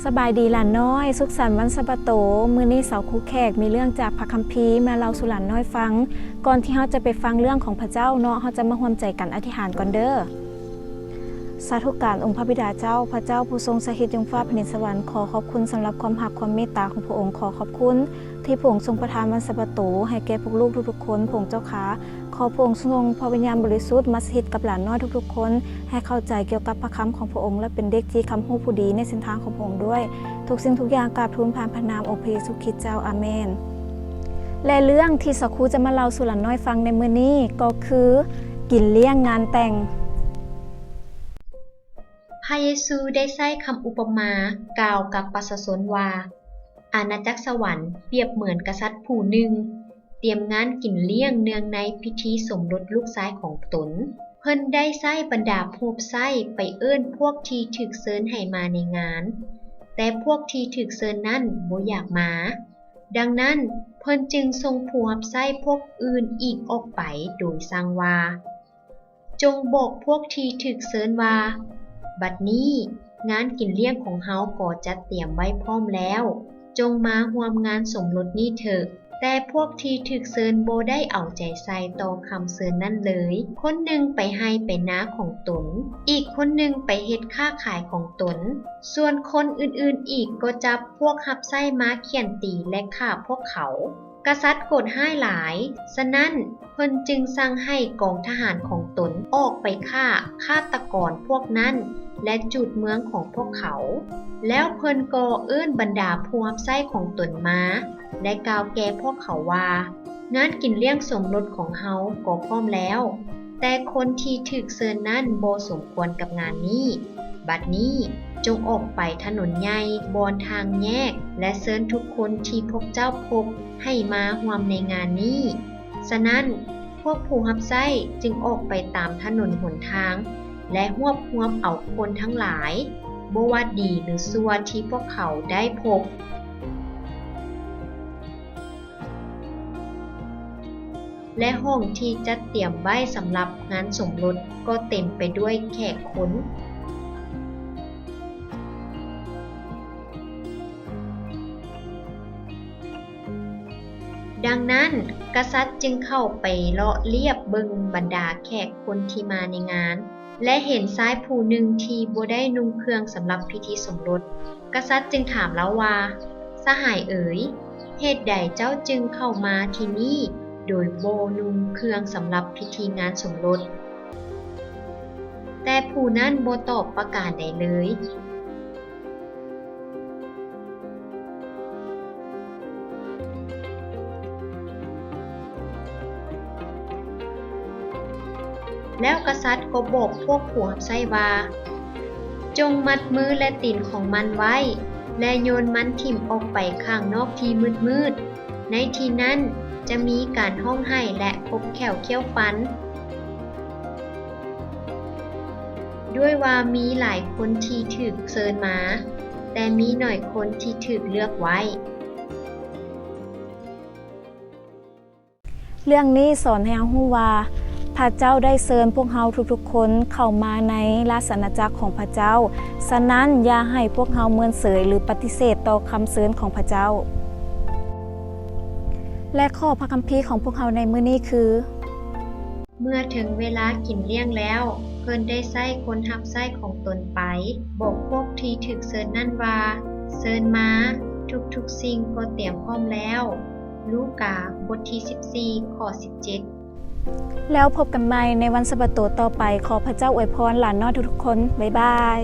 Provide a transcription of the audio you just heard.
ສະບາຍດີຫຼານນ້ອຍ, ສຸກສັນວັນສະບາໂຕ. ມື້ນີ້ສາວຄູແຂກມີເລື່ອງຈາກພະຄຳພີມາເລົ່າສູ່ຫຼານນ້ອຍຟັງ. ກ່ອນທີ່ເຮົາຈະໄປຟັງເລື່ອງຂອງພະເຈົ້າເນາະ, ເຮົາຈະມາຮ່ວມໃຈກັນອະທິດຖານກ່ອນເດີ້. ສາທຸການອົງພະບິດາເຈົ້າ, ພະເຈົ້າຜູ້ຊົງສະຖິດຢູ່ຟ້າແຜ່ນດິນສະຫວັນ, ຂໍຂອບຄຸນສຳລັບຄວາມຮັກຄວາມເມດຕາຂອງພະອົງ, ຂໍຂອບຄຸນທີ່ພະອົງຊົງປະທານວັນສະບາໂຕໃຫ້ແກ່ພວກລູກທຸກໆຄົນ, ພະອົງເຈົ້າຂ້າ. ຂໍພະອົງຊົງສົ່ງພະວິນຍານບໍລິສຸດມາສະຖິດກັບຫຼານນ້ອຍທຸກໆຄົນ, ໃຫ້ເຂົ້າໃຈກ່ຽວກັບພະຄຳຂອງພະອົງ ແລະ ເປັນເດັກທີ່ຄ້ຳຮູ້ຜູ້ດີໃນເສັ້ນທາງຂອງພະອົງດ້ວຍ. ທຸກສິ່ງທຸກຢ່າງກາບທູນຜ່ານພະນາມອົງພະເຢຊູຄຣິດເຈົ້າ. ອາເມນ. ແລະ ເລື່ອງທີ່ສາວຄູຈະມາເລົ່າສູ່ຫຼານນ້ອຍຟັງໃນມື້ນີ້ກໍຄື ກິນລ້ຽງງານແຕ່ງ. ພະເຢຊູໄດ້ໃຊ້ຄຳອຸປະມາກ່າວກັບປະຊາຊົນວ່າ, ອານາຈັກສະຫວັນປຽບເໝືອນກະສັດຜູ້ໜຶ່ງ ຕຽມງານກິນລ້ຽງເນື່ອງໃນພິທີສົມລົດລູກຊາຍຂອງຕົນ. ເພິ່ນໄດ້ໃຊ້ບັນດາຜູ້ຮັບໃຊ້ໄປເອີ້ນພວກທີ່ຖືກເຊີນໃຫ້ມາໃນງານ, ແຕ່ພວກທີ່ຖືກເຊີນນັ້ນບໍ່ຢາກມາ. ດັ່ງນັ້ນ, ເພິ່ນຈຶ່ງສົ່ງຜູ້ຮັບໃຊ້ພວກອື່ນອີກອອກໄປໂດຍສັ່ງວ່າ, ຈົ່ງບອກພວກທີ່ຖືກເຊີນວ່າ, ບັດນີ້ງານກິນລ້ຽງຂອງເຮົາກໍຈັດຕຽມໄວ້ພ້ອມແລ້ວ, ຈົ່ງມາຮ່ວມງານສົມລົດນີ້ເຖາະ. ແຕ່ພວກທີ່ຖືກເຊີນບໍ່ໄດ້ເອົາໃຈໃສ່ຕໍ່ຄຳເຊີນນັ້ນເລີຍ. ຄົນໜຶ່ງໄປໄຮ່ໄປນາຂອງຕົນ, ອີກຄົນໜຶ່ງໄປເຮັດຄ້າຂາຍຂອງຕົນ, ສ່ວນຄົນອື່ນໆອີກກໍຈັບພວກຮັບໃຊ້ມາຂ້ຽນຕີ ແລະ ຂ້າພວກເຂົາ. ກະສັດໂກດຮ້າຍຫຼາຍ, ສະນັ້ນເພິ່ນຈຶ່ງສັ່ງໃຫ້ກອງທະຫານຂອງຕົນອອກໄປຂ້າຄາດຕະກອນພວກນັ້ນ ແລະ ຈູດເມືອງຂອງພວກເຂົາ. ແລ້ວເພິ່ນກໍເອີ້ນບັນດາຜູ້ຮັບໃຊ້ຂອງຕົນມາ ແລະ ກ່າວແກ່ພວກເຂົາວ່າ, ງານກິນລ້ຽງສົມລົດຂອງເຮົາກໍພ້ອມແລ້ວ, ແຕ່ຄົນທີ່ຖືກເຊີນນັ້ນບໍ່ສົມຄວນກັບງານນີ້. ບັດນີ້ຈົ່ງອອກໄປຖະໜົນໃຫຍ່, ບ່ອນທາງແຍກ ແລະ ເຊີນທຸກຄົນທີ່ພວກເຈົ້າພົບໃຫ້ມາຮ່ວມໃນງານນີ້. ສະນັ້ນ, ພວກຜູ້ຮັບໃຊ້ຈຶ່ງອອກໄປຕາມຖະໜົນຫົນທາງ ແລະ ຮວບຮວມເອົາຄົນທັງຫຼາຍ, ບໍ່ວ່າດີຫຼືຊົ່ວທີ່ພວກເຂົາໄດ້ພົບ. ແລະ ຫ້ອງທີ່ຈັດຕຽມໄວ້ສຳລັບງານສົມລົດກໍເຕັມໄປດ້ວຍແຂກຄົນ. ດັ່ງນັ້ນ, ກະສັດຈຶ່ງເຂົ້າໄປເລາະລຽບເບິ່ງບັນດາແຂກຄົນທີ່ມາໃນງານ ແລະ ເຫັນຊາຍຜູ້ໜຶ່ງທີ່ບໍ່ໄດ້ນຸ່ງເຄື່ອງສຳລັບພິທີສົມລົດ. ກະສັດຈຶ່ງຖາມລາວວ່າ, ສະຫາຍເອີຍ, ເຫດໃດເຈົ້າຈຶ່ງເຂົ້າມາທີ່ນີ້ໂດຍບໍ່ນຸ່ງເຄື່ອງສຳລັບພິທີງານສົມລົດ? ແຕ່ຜູ້ນັ້ນບໍ່ຕອບປະການໃດເລີຍ. ແລ້ວກະສັດກໍບອກພວກຜູ້ຮັບໃຊ້ວ່າ, ຈົ່ງມັດມື ແລະ ຕີນຂອງມັນໄວ້ ແລະ ໂຍນມັນຖິ້ມອອກໄປຂ້າງນອກທີ່ມືດໆ. ໃນທີ່ນັ້ນຈະມີການຮ້ອງໄຫ້ ແລະ ຄົບແຂ້ວຄ້ຽວຟັນ, ດ້ວຍວ່າມີຫຼາຍຄົນທີ່ຖືກເຊີນມາ, ແຕ່ມີໜ້ອຍຄົນທີ່ຖືກເລືອກໄວ້. ເລື່ອງນີ້ສອນໃຫ້ເຮົາຮູ້ວ່າ ພະເຈົ້າໄດ້ເຊີນພວກເຮົາທຸກໆຄົນເຂົ້າມາໃນລາຊະອານາຈັກຂອງພະເຈົ້າ. ສະນັ້ນ, ຢ່າໃຫ້ພວກເຮົາເມີນເສີຍ ຫຼື ປະຕິເສດຕໍ່ຄຳເຊີນຂອງພະເຈົ້າ. ແລະ ຂໍ້ພະຄຳພີຂອງພວກເຮົາໃນມື້ນີ້ຄື, ເມື່ອເຖິງເວລາກິນລ້ຽງແລ້ວ, ເພິ່ນໄດ້ໃຊ້ຄົນຮັບໃຊ້ຂອງຕົນໄປ, ບອກພວກທີ່ຖືກເຊີນນັ້ນວ່າ, ເຊີນມາ, ທຸກໆສິ່ງກໍຕຽມພ້ອມແລ້ວ. ລູກາ ບົດທີສິບສີ່ ຂໍ້ສິບເຈັດ. ແລ້ວພົບກັນໃໝ່ໃນວັນສະບາໂຕຕໍ່ໄປ. ຂໍພະເຈົ້າອວຍພອນຫຼານນ້ອຍທຸກໆຄົນ. ບາຍບາຍ.